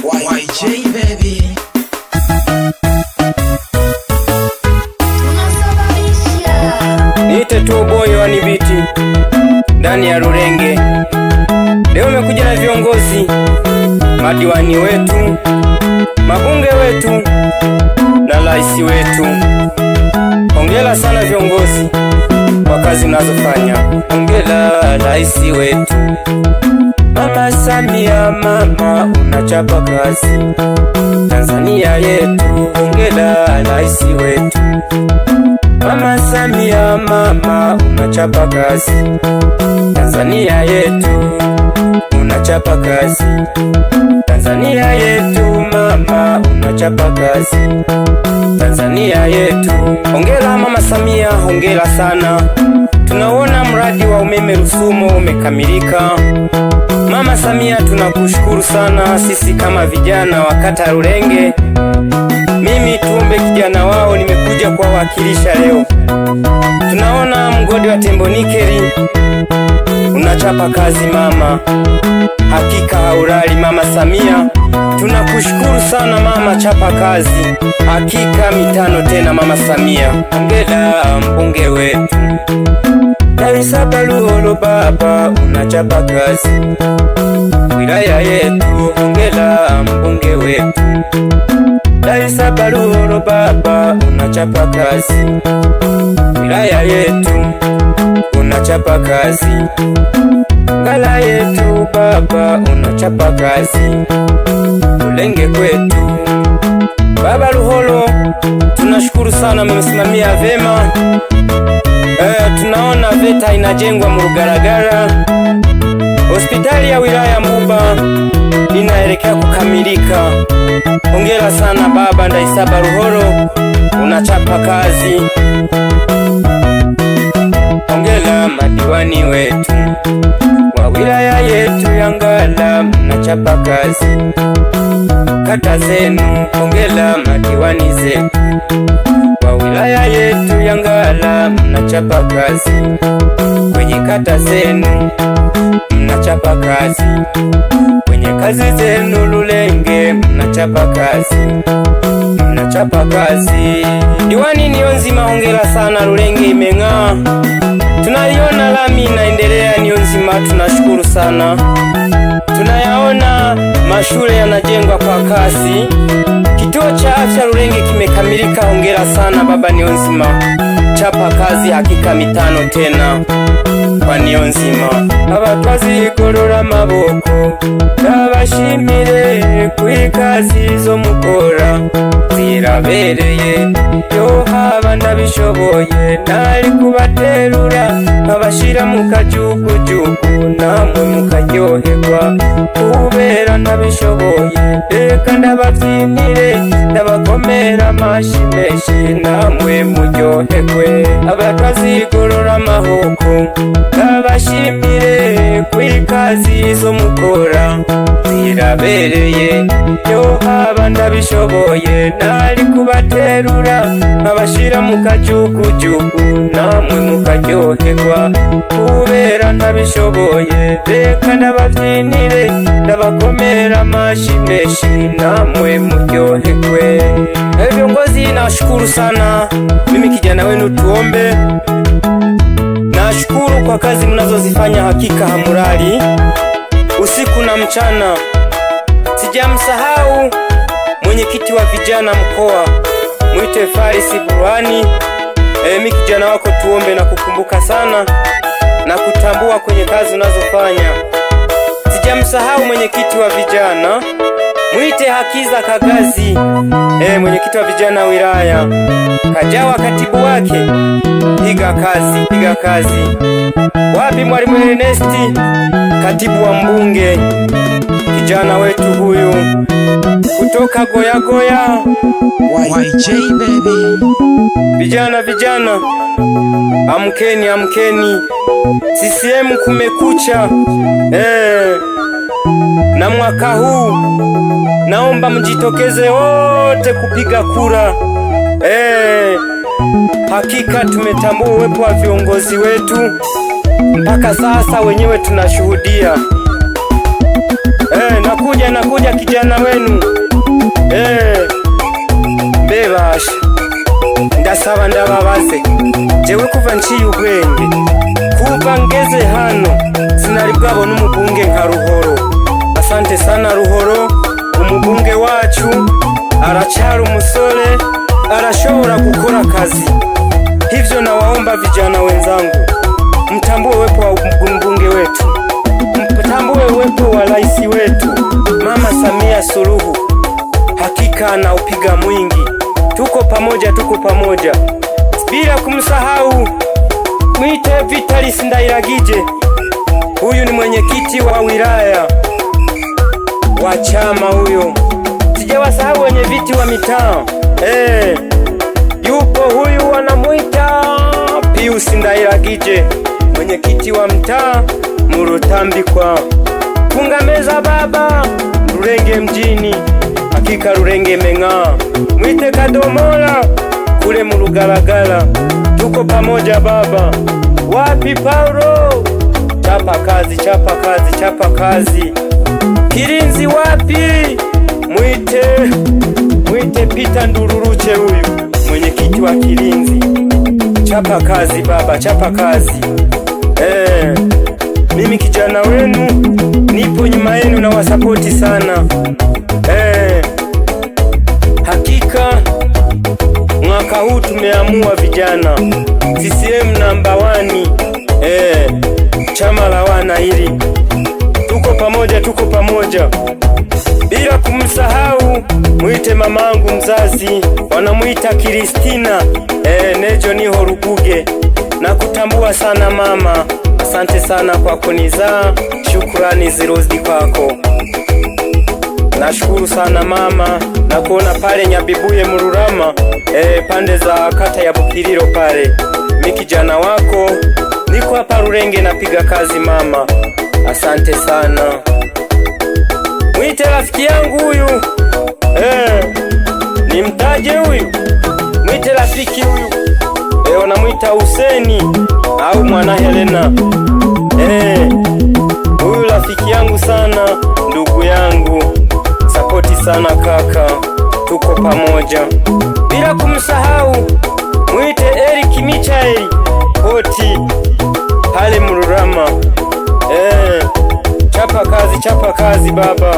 YJ baby. Niite tu boy wa Nibiti ndani ya Rulenge. Leo umekuja na viongozi, madiwani wetu, mabunge wetu na rais wetu. Hongera sana viongozi kwa kazi mnazofanya. Hongera rais wetu Mama Samia, mama unachapa kazi Tanzania yetu. Hongera rais wetu Mama Samia, mama unachapa kazi Tanzania yetu, unachapa kazi Tanzania yetu, mama unachapa kazi Tanzania yetu. Hongera Mama Samia, hongera sana. Tunaona mradi wa umeme Rusumo umekamilika. Mama Samia, tunakushukuru sana. Sisi kama vijana wa kata Rulenge, mimi Tumbe kijana wao nimekuja kuwawakilisha leo. Tunaona mgodi wa Tembo Nikeli unachapa kazi mama, hakika haulali Mama Samia. Tunakushukuru sana mama, chapa kazi, hakika mitano tena Mama Samia. Hongera mbunge wetu Ndayisaba Ruhoro, baba unachapa kazi wilaya yetu. Hongera mbunge wetu Ndayisaba Ruhoro, baba unachapa kazi wilaya yetu, unachapa kazi Ngala yetu, baba unachapa kazi Rulenge kwetu. Baba Ruhoro, tunashukuru sana, mmesimamia vema. Tunaona VETA inajengwa Murugaragara, hospitali ya wilaya Mbuba inaelekea kukamilika. Hongera sana baba Ndayisaba Ruhoro, unachapa kazi. Hongera madiwani wetu wa wilaya yetu ya Ngala, mnachapa kazi kata zenu. Hongera madiwani zetu wa wilaya yetu ya Ngala, mnachapa kazi kwenye kata zenu, mnachapa kazi kwenye kazi zenu. Rulenge mnachapa kazi, mnachapa kazi. Diwani Niyonzima, hongera sana, Rulenge imeng'aa. Tunaiona lami inaendelea Niyonzima, tunashukuru sana. Tunayaona mashule yanajengwa kwa kasi. Kituo cha afya Rulenge kimekamilika. Hongera sana baba Niyonzima, chapa kazi, hakika mitano tena kwa Niyonzima. Abatwazigorora amaboko ndabashimire kwikazi zo mukora zirabereye. Yo haba ndabishoboye nari kubaterura nkabashira mu kajugujugu namwe mukaryoherwa. Kubera ndabishoboye reka ndababyinire ndabakomera amashi menshi namwe muryoherwe. Abatazigorora amaboko ndabashimire kwikazi zo mukora zirabereye. Yo haba ndabishoboye nari kubaterura nkabashira mu kajugujugu namwe mukaryoherwa. Kubera ntabishoboye reka ndababyinire ndabakomera amashi menshi namwe muryoherwe. Viongozi, nashukuru sana. Mimi kijana wenu Tuombe, nashukuru kwa kazi mnazozifanya, hakika hamurali usiku na mchana. Sijamsahau mwenyekiti wa vijana mkoa, mwite Farisi Burhani. Mimi kijana wako Tuombe na kukumbuka sana na kutambua kwenye kazi unazofanya. Sijamsahau mwenyekiti wa vijana, mwite Hakiza Kagazi, mwenyekiti wa vijana wilaya Kajawa, katibu wake. Piga kazi, piga kazi. Wapi mwalimu Ernesti, katibu wa mbunge, kijana wetu huyu kutoka Goya Goya. YJ baby. Vijana vijana, amkeni amkeni, CCM kumekucha. Na mwaka huu naomba mjitokeze wote kupiga kura. Hakika tumetambua uwepo wa viongozi wetu mpaka sasa wenyewe tunashuhudia. Na Nakuja, nakuja kijana wenu. Mbebasha ndasaba ndababaze, jewe kuva nciye ubwenge, kuva ngeze hano sinari bwabona umubunge nka Ruhoro. Asante sana Ruhoro, umubunge wacu aracyari umusore, arashobora gukora akazi. Hivyo nawaomba vijana wenzangu, mtambue uwepo wa mbunge wetu, mtambue uwepo wa rais wetu Mama Samia Suluhu. Hakika anaupiga mwingi. Tuko pamoja, tuko pamoja. Bila kumsahau mwite Vitalis Ndairagije, huyu ni mwenyekiti wa wilaya wa chama huyo. Sijawasahau wenye viti wa mitaa. Yupo huyu wanamuita Pius Ndairagije, mwenyekiti wa mtaa Murutambi kwa funga meza baba Rurenge mjini. Hakika Rurenge imeng'aa. Mwite Kadomola kule Murugalagala, tuko pamoja baba. Wapi Paulo? Chapa kazi, chapa kazi, chapa kazi. Kirinzi wapi? Mwite, mwite Peter Ndururuche huyu mwenyekiti wa Kirinzi. Chapa kazi baba, chapa kazi. Mimi kijana wenu nipo nyuma yenu na wasapoti sana. Hakika mwaka huu tumeamua vijana, CCM namba 1, chama la wana hili. Tuko pamoja, tuko pamoja. Bila kumsahau mwite mamangu mzazi, wanamuita Kristina Nejo niho Ruguge. Na kutambua sana mama, asante sana kwa kunizaa, shukrani zirudi kwako. Nashukuru sana mama, na kuona pale Nyabibuye Mururama, pande za kata ya Bukiriro pale. Mi kijana wako niko hapa Rurenge napiga kazi mama, asante sana. Mwite rafiki yangu huyu, nimtaje huyu, mwite rafiki huyu, wanamuita Huseni au mwana Helena. Huyu rafiki yangu sana, ndugu yangu, sapoti sana kaka, tuko pamoja. Bila kumsahau mwite Eric Michael Hoti pale Mururama. Chapa kazi, chapa kazi baba.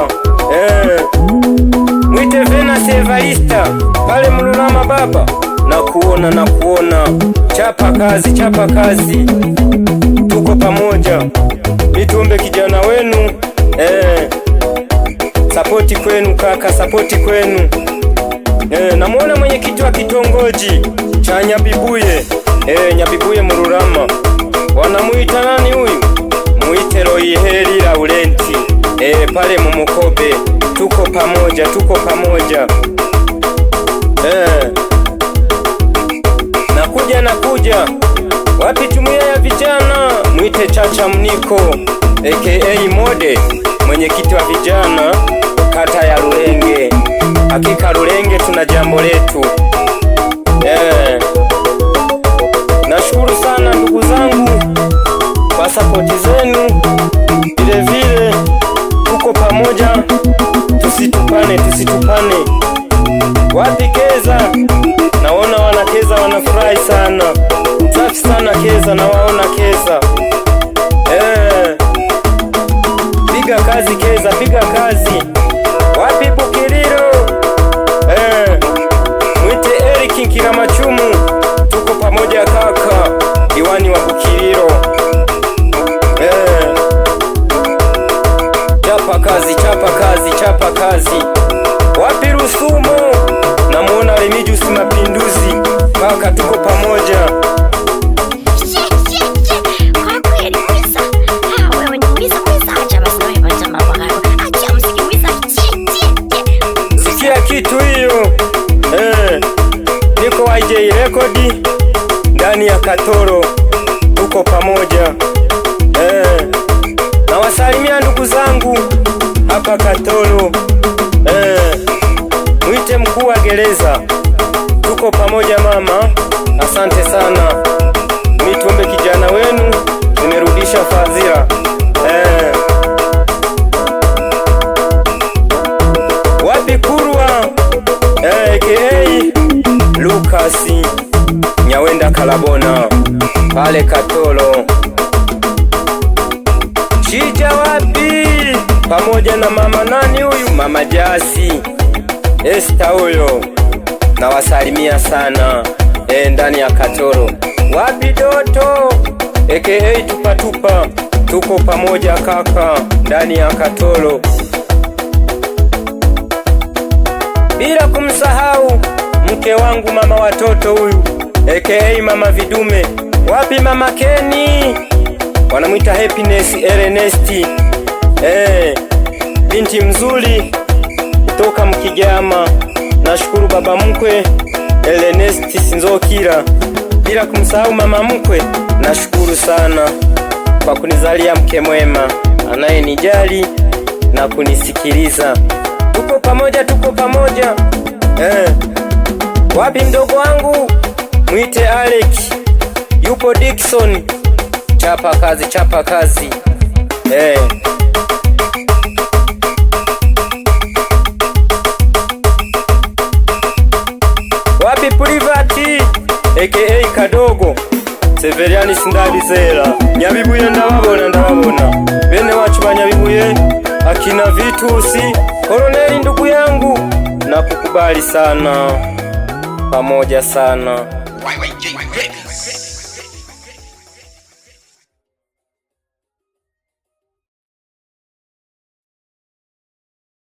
Mwite Venus Evarista pale Mururama baba. Nakuona, nakuona. Chapa kazi, chapa kazi, tuko pamoja. Mitumbe kijana wenu. Sapoti kwenu kaka, sapoti kwenu. Namuona mwenyekiti wa kitongoji cha Nyabibuye, Nyabibuye Mururama. Wanamuita nani huyu? Muite Royiheri Laurenti, pale Mumukobe. Tuko pamoja, tuko pamoja. Nakuja, nakuja. Wapi jumuiya ya vijana? Mwite Chacha Mniko aka Mode, mwenyekiti wa vijana kata ya Rurenge. Hakika Rurenge tuna jambo letu. Nashukuru sana ndugu zangu kwa sapoti zenu. Vile vile tuko pamoja, tusitupane, tusitupane. Wapi Keza? Naona wana Keza wanafurahi sana. Safi sana Keza, nawaona Keza. Piga kazi Keza, piga kazi. Wapi Bukiriro? Mwite Eric Nkiramachumu, tuko pamoja kaka, diwani wa Bukiriro. Chapa kazi, chapa kazi, chapa kazi. Wapi Rusumo? Namuona Remigius Mapinduzi, kaka tuko pamoja. Kwa kweli Mwisa, wewe ni Mwisa, Mwisa, acha basi na wewe acha mambo hayo. Acha msiki Mwisa. Sikia kitu hiyo. Niko YJ Record ndani ya Katoro, tuko pamoja. Nawasalimia ndugu zangu hapa Katoro. Mwite mkuu wa gereza, tuko pamoja mama, asante sana. Mitumbe kijana wenu, nimerudisha fadhila. Kalabona pale Katoro. Chija wapi? Pamoja na mama nani huyu? Mama Jasi Esta huyo, nawasalimia sana ndani ya Katoro. Wapi Doto aka Tupatupa, tuko pamoja kaka ndani ya Katoro, bila kumsahau mke wangu mama watoto huyu aka mama Vidume. Wapi mama Keni, wanamwita Happiness Ernest, binti mzuri kutoka Mkigama. Nashukuru baba mkwe Ernest Sinzokira, bila kumsahau mama mkwe. Nashukuru sana kwa kunizalia mke mwema anayenijali na kunisikiliza. Tuko pamoja, tuko pamoja. Wapi mdogo wangu? Mwite Alec, yupo Dickson. Chapa kazi, chapa kazi. Wapi Privati aka Kadogo Severiani Sindabizera Nyabibuye, ndababona ndababona bene wacu ba Nyabibuye, akina Vitusi Koloneli, ndugu yangu nakukubali sana, pamoja sana. YJ baby.